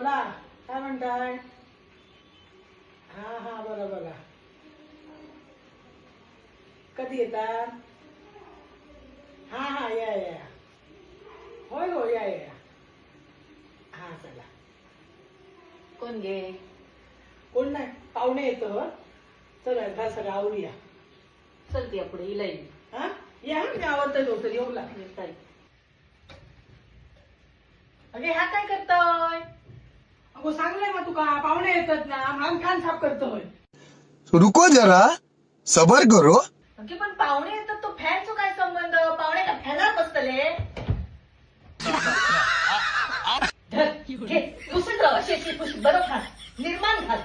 बोला, काय म्हणताय? हा हा, बोला बोला. कधी येतात? हा हा, या या. होय हो, या या. हा, चला. कोण गे? कोण नाही, पाहुणे येतो. चला, घा सगळं आवरूया. चल या पुढे, इला येईल. हा, या, मी आवडतोय डोक्टर येऊ लागले. अगे, ह्या काय करतोय? अगो, सांगलंय मग तुका, पाहुणे येतात ना म्हणून खान साफ करतोय. रुको जरा, सबर करो. अगे, पण पाहुणे येतात तो फॅनचो काय संबंध? पाहुणे का फॅनार बसतले? धर, घे, पुसून राव, अशी अशी पुस, बरं घाल, निर्माण घाल.